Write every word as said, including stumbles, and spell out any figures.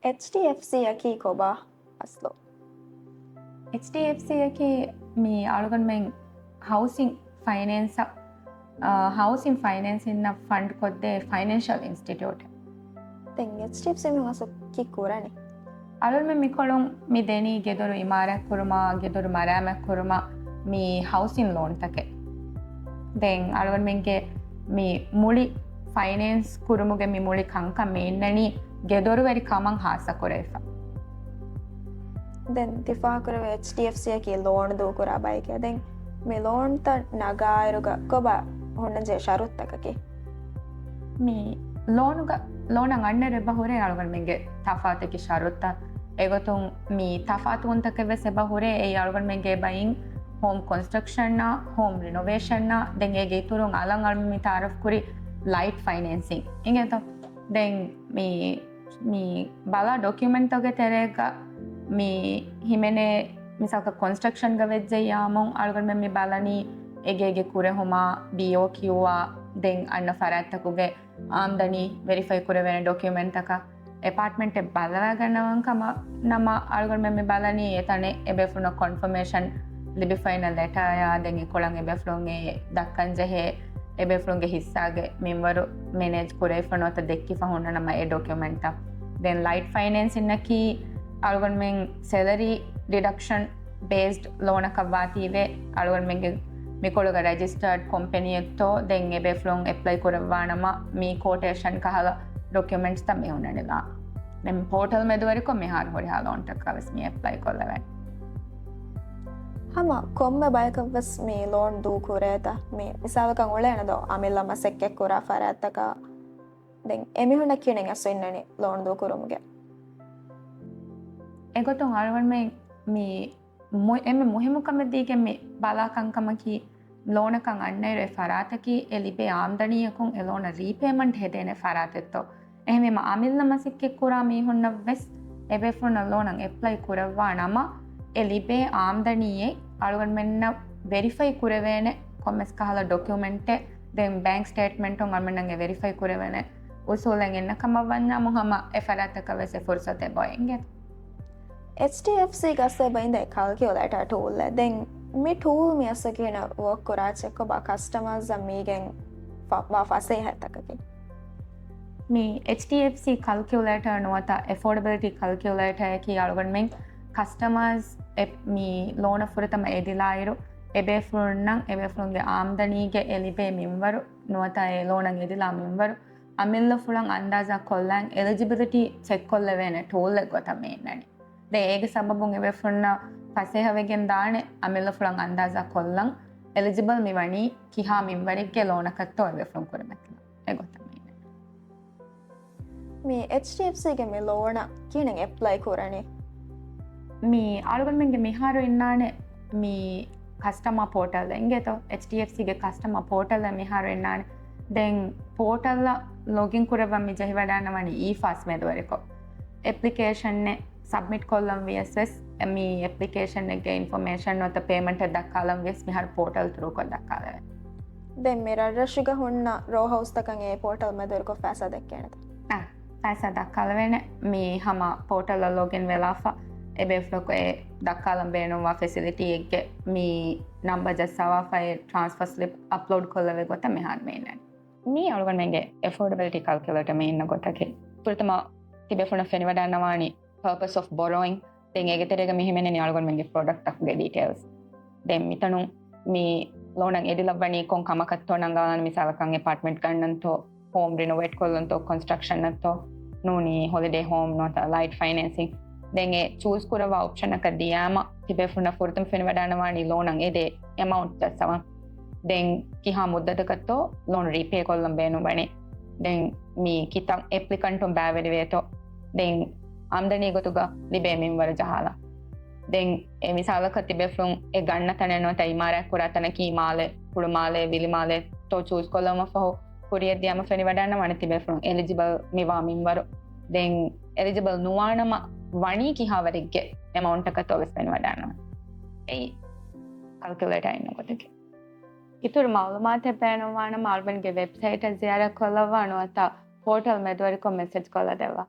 އެޗްޑީއެފްސީއަކީ ކޮބާ އަސްލު؟ އެޗްޑީއެފްސީއަކީ މި އަޅުގަނޑުމެން ހައުސިން ފައިނޭންސަށް، އާ، ހައުސިން ފައިނޭންސިންއަށް ފަންޑް ކޮށްދޭ ފައިނޭންޝަލް އިންސްޓިޓިއުޓެއް. ދެން އެޗްޑީއެފްސީ މި ހަސު ކި ކުރަނީ؟ އަޅުގަނޑުމެން މިކޮޅުން މި ދެނީ ގެދޮރު އިމާރާތް ކުރުމާ، ގެދޮރު މަރާމާތް ކުރުމަށް މި ހައުސިން ލޯންތަކެއް. ދެން އަޅުގަނޑުމެންގެ މި މުޅި ފައިނޭންސް ކުރުމުގެ މި މުޅި ކަންކަން މި އިންނަނީ ގެދޮރުވެރި ކަމަށް ހާއްސަ ކުރެވިފަ. ދެން ތި ފާހަގަކުރެވޭ އެޗްޑީއެފްސީއަކީ ލޯން ދޫކުރާ ބައެކޭ. ދެން މި ލޯންތައް ނަގާއިރުގަ ކޮބާ ހުންނަންޖެހޭ ޝަރުތުތަކަކީ؟ މި ލޯނުގަ، ލޯނަށް އަންނައިރު އެބަ ހުރޭ އަޅުގަނޑުމެންގެ ތަފާތަކީ ޝަރުތައް. އެގޮތުން މި ތަފާތުވުންތަކެއް ވެސް އެބަ ހުރޭ. އެއީ އަޅުގަނޑުމެންގެ ބައިން ހޯމް ކޮންސްޓްރަކްޝަންއާ، ހޯމް ރިނޮވޭޝަންއާ، ދެން އޭގެ އިތުރުން އަލަށް އަޅުގަނޑު މި ތައާރަފް ކުރި ލައިޓް ފައިނޭންސިން އިނގޭތޯ. ދެން މި، މި ބަލާ ޑޮކިއުމެންޓްތަކުގެ ތެރޭގަ މި ހިމެނޭ މިސާލަކަށް ކޮންސްޓްރަކްޝަންގަ ވެއްޖެއްޔާމު އަޅުގަނޑުމެން މި ބަލަނީ އޭގެ އޭގެ ކުރެހުމާ، ބީއޯކިއުއާ، ދެން އަންނަ ފަރާތްތަކުގެ އާމްދަނީ ވެރިފައި ކުރެވޭނެ ޑޮކިއުމެންޓްތަކަށް. އެޕާޓްމަންޓެއް ބަލަވާގަންނަވަން ކަމަށް ނަމަ އަޅުގަނޑުމެން މި ބަލަނީ އެތަނެއް އެބޭފުޅުންނަށް ކޮންފަމޭޝަން ލިބިފައިނަ ލެޓާޔާ، ދެން އެކޮޅަށް އެބޭފުޅުން އެ ދައްކަންޖެހޭ އެބޭފުޅުންގެ ހިއްސާގެ މިންވަރު މެނޭޖް ކުރެވިފަ ނުވަތަ ދެއްކިފަ ހުންނަ ނަމަ އެ ޑޮކިއުމެންޓްތައް. ދެން ލައިޓް ފައިނޭންސިންއަކީ އަޅުގަނޑުމެން ސެލަރީ ޑިޑަކްޝަން ބޭސްޑް ލޯނަކަށް ވާތީވެ އަޅުގަނޑުމެންގެ މިކޮޅުގަ ރަޖިސްޓާޑް ކޮމްޕެނީއެއްތޯ ދެން އެބޭފުޅުން އެޕްލައި ކުރައްވާ ނަމަ މި ކޯޓޭޝަން ކަހަލަ ޑޮކިއުމެންޓްސްތައް މި ހުންނަނިލާ. ދެން ޕޯޓަލް މެދުވެރިކޮށް މިހާރު ހުރިހާ ލޯންތަކަށް ވެސް މި އެޕްލައި ކޮށްލެވޭނެ. ހަމަ ކޮންމެ ބަޔަކަށް ވެސް މި ލޯން ދޫ ކުރޭތަ؟ މި މިސާލަކަށް އުޅޭނެ ދޯ އަމިއްލަ މަސައްކަތް ކުރާ ފަރާތްތަކަށް. ދެން އެމީހުންނަށް ކިހިނެއް އަސްލު އިންނަނީ ލޯން ދޫ ކުރުމުގެ؟ އެގޮތުން އަޅުގަނޑުމެން މި މު-، އެންމެ މުހިއްމު ކަމެއް ދީގެން މި ބަލާ ކަންކަމަކީ، ލޯނަކަށް އަންނައިރު އެ ފަރާތަކީ އެ ލިބޭ އާމްދަނީއަކުން އެ ލޯނަށް ރީޕޭމަންޓް ހެދޭނެ ފަރާތެއްތޯ. އެހެންވީމަ އަމިއްލަ މަސައްކަތް ކުރާ މީހުންނަށް ވެސް އެބޭފުޅުންނަށް ލޯނަށް އެޕްލައި ކުރައްވާ ނަމަ، އެ ލިބޭ އާމްދަނީއެއް އަޅުގަނޑުމެންނަށް ވެރިފައި ކުރެވޭނެ ކޮންމެސް ކަހަލަ ޑޮކިއުމެންޓެއް، ދެން ބޭންކް ސްޓޭޓްމެންޓުން އަޅުގަނޑުމެންނަށް އެ ވެރިފައި ކުރެވޭނެ އުސޫލެއް އިންނަ ކަމަށް ވަންޏާމު ހަމަ އެ ފަރާތަކަށް ވެސް އެ ފުރުސަތު އެބައޮތް އިނގޭތޯ. އެޗްޑީއެފްސީގެ އަސްލު އެބަ އިނދެ ކަލްކިއުލޭޓާ ޓޫލްއެއް. ދެން މި ޓޫލް މި އަސްލު ކިހިނެއް ވޯކް ކުރާ ޗެކް ކޮބާ ކަސްޓަމާޒަށް މީގެން ފަ-، ވާ ފަސޭހަތަކަކީ؟ މި އެޗްޑީއެފްސީ ކަލްކިއުލޭޓާ ނުވަތަ އެފޯޑަބިލިޓީ ކަލްކިއުލޭޓާއަކީ އަޅުގަނޑުމެން ކަސްޓަމާޒް އެ މި ލޯނަށް ފުރަތަމަ އެދިލާއިރު، އެބޭފުޅުންނަށް އެބޭފުޅުންގެ އާމްދަނީގެ އެ ލިބޭ މިންވަރު ނުވަތަ އެ ލޯނަށް އެދިލާ މިންވަރު، އަމިއްލަފުޅަށް އަންދާޒާ ކޮށްލާން އެލިޖިބިލިޓީ ޗެކް ކޮށްލެވޭނެ ޓޫލްއެއް ގޮތަށް މި އިންނަނީ. ދެން އޭގެ ސަބަބުން އެބޭފުޅުންނަށް ފަސޭހަވެގެން ދާނެ އަމިއްލަފުޅަށް އަންދާޒާ ކޮށްލަން އެލިޖިބަލް މި ވަނީ ކިހާ މިންވަރެއްގެ ލޯނަކަށްތޯ އެބޭފުޅުން ކުރިމަތިލަން. އެގޮތަށް މި އިންނަނީ. މި އެޗްޑީއެފްސީގެ މި ލޯނަށް ކިހިނެއް އެޕްލައި ކުރަނީ؟ މި އަޅުގަނޑުމެންގެ މިހާރު އިންނާނެ މި ކަސްޓަމާ ޕޯޓަލް އިނގޭތޯ، އެޗްޑީއެފްސީގެ ކަސްޓަމާ ޕޯޓަލް މިހާރު އިންނާނެ. ދެން ޕޯޓަލްއަށް ލޮގިން ކުރައްވަން މި ޖެހިވަޑާންނަވާނީ އީފާސް މެދުވެރިކޮށް. އެޕްލިކޭޝަންއެއް ސަބްމިޓް ކޮށްލަން ވިޔަސް ވެސް، މި އެޕްލިކޭޝަންއެއްގެ އިންފޮމޭޝަން ނުވަތަ ޕޭމަންޓެއް ދައްކާލަން ވިޔަސް މިހާރު ޕޯޓަލް ތުރޫކޮށް ދައްކާލެވޭ. ދެން މި ރަށްރަށުގަ ހުންނަ ރޯހައުސްތަކަށް އެ ޕޯޓަލް މެދުވެރިކޮށް ފައިސާ ދެއްކޭނެތަ؟ އާ، ފައިސާ ދައްކާލެވޭނެ. މި ހަމަ ޕޯޓަލްއަށް ލޮގިން ވެލާފަ، އެބޭފުޅަކު އެ ދައްކާލަން ބޭނުންވާ ފެސިލިޓީއެއްގެ މި ނަމްބަ ޖައްސަވާފަ އެ ޓްރާންސްފާ ސްލިޕް އަޕްލޯޑް ކޮށްލެވޭ ގޮތަށް މިހާރު މި އިންނަނީ. މީ އަޅުގަނޑުމެންގެ އެފޯޑަބިލިޓީ ކަލްކިއުލޭޓަރ މި އިންނަ ގޮތަކީ. ފުރަތަމަ ތިބޭފުޅުން ފެނިވަޑާންނަވާނީ ޕަރޕަސް އޮފް ބޮރޯއިން. ދެން އޭގެ ތެރޭގަ މި ހިމެނެނީ އަޅުގަނޑުމެންގެ ޕްރޮޑަކްޓްތަކުގެ ޑީޓެއިލްސް. ދެން މިތަނުން މި ލޯނަށް އެދިލައްވަނީ ކޮން ކަމަކަށްތޯ ނަންގަވާލަން، މިސާލަކަށް އެޕާޓްމަންޓް ގަންނަންތޯ، ހޯމް ރިނޮވޭޓް ކޮށްލަންތޯ، ކޮންސްޓްރަކްޝަންއަށްތޯ، ނޫނީ ހޮލިޑޭ ހޯމް ނުވަތަ ލައިޓް ފައިނޭންސިން. ދެން އެ ޗޫސް ކުރައްވާ އޮޕްޝަނަކަށް ދިޔާމަ، ތިބޭފުޅުންނަށް ފުރަތަމަ ފެނިވަޑާންނަވާނީ ލޯނަށް އެދޭ އެމައުންޓް ޖައްސަވަން. ދެން ކިހާ މުއްދަތަކަށްތޯ ލޯން ރީޕޭ ކޮށްލަން ބޭނުންވަނީ. ދެން މި ކިތައް އެޕްލިކަންޓުން ބައިވެރިވޭތޯ. ދެން އާމްދަނީ ގޮތުގަ ލިބޭ މިންވަރު ޖަހާލަން. ދެން އެ މިސާލަކަށް ތިބޭފުޅުން އެ ގަންނަ ތަނެއް ނުވަތަ އިމާރާތް ކުރާ ތަނަކީ މާލެ، ކުޅުމާލެ، ވިލިމާލެ ތޯ ޗޫސް ކޮށްލަވުމަށް ފަހު ކުރިއަށް ދިޔާމަ ފެނިވަޑާންނަވާނެ ތިބޭފުޅުން އެލިޖިބަލް މިވާ މިންވަރު. ދެން އެލިޖިބަލް ނުވާނަމަ ވަނީ ކިހާވަރެއްގެ އެމައުންޓަކަށްތޯ ވެސް ފެނިވަޑާންނަވާނެ. އެއީ ކަލްކިއުލޭޓާ އިންނަ ގޮތަކީ. އިތުރު މައުލޫމާތެއް ބޭނުންވާނަމަ އަޅުގަނޑުގެ ވެބްސައިޓަށް ޒިޔާރަތް ކޮށްލައްވާ ނުވަތަ ޕޯޓަލް މެދުވެރިކޮށް މެސެޖް ކޮށްލަދެއްވާ.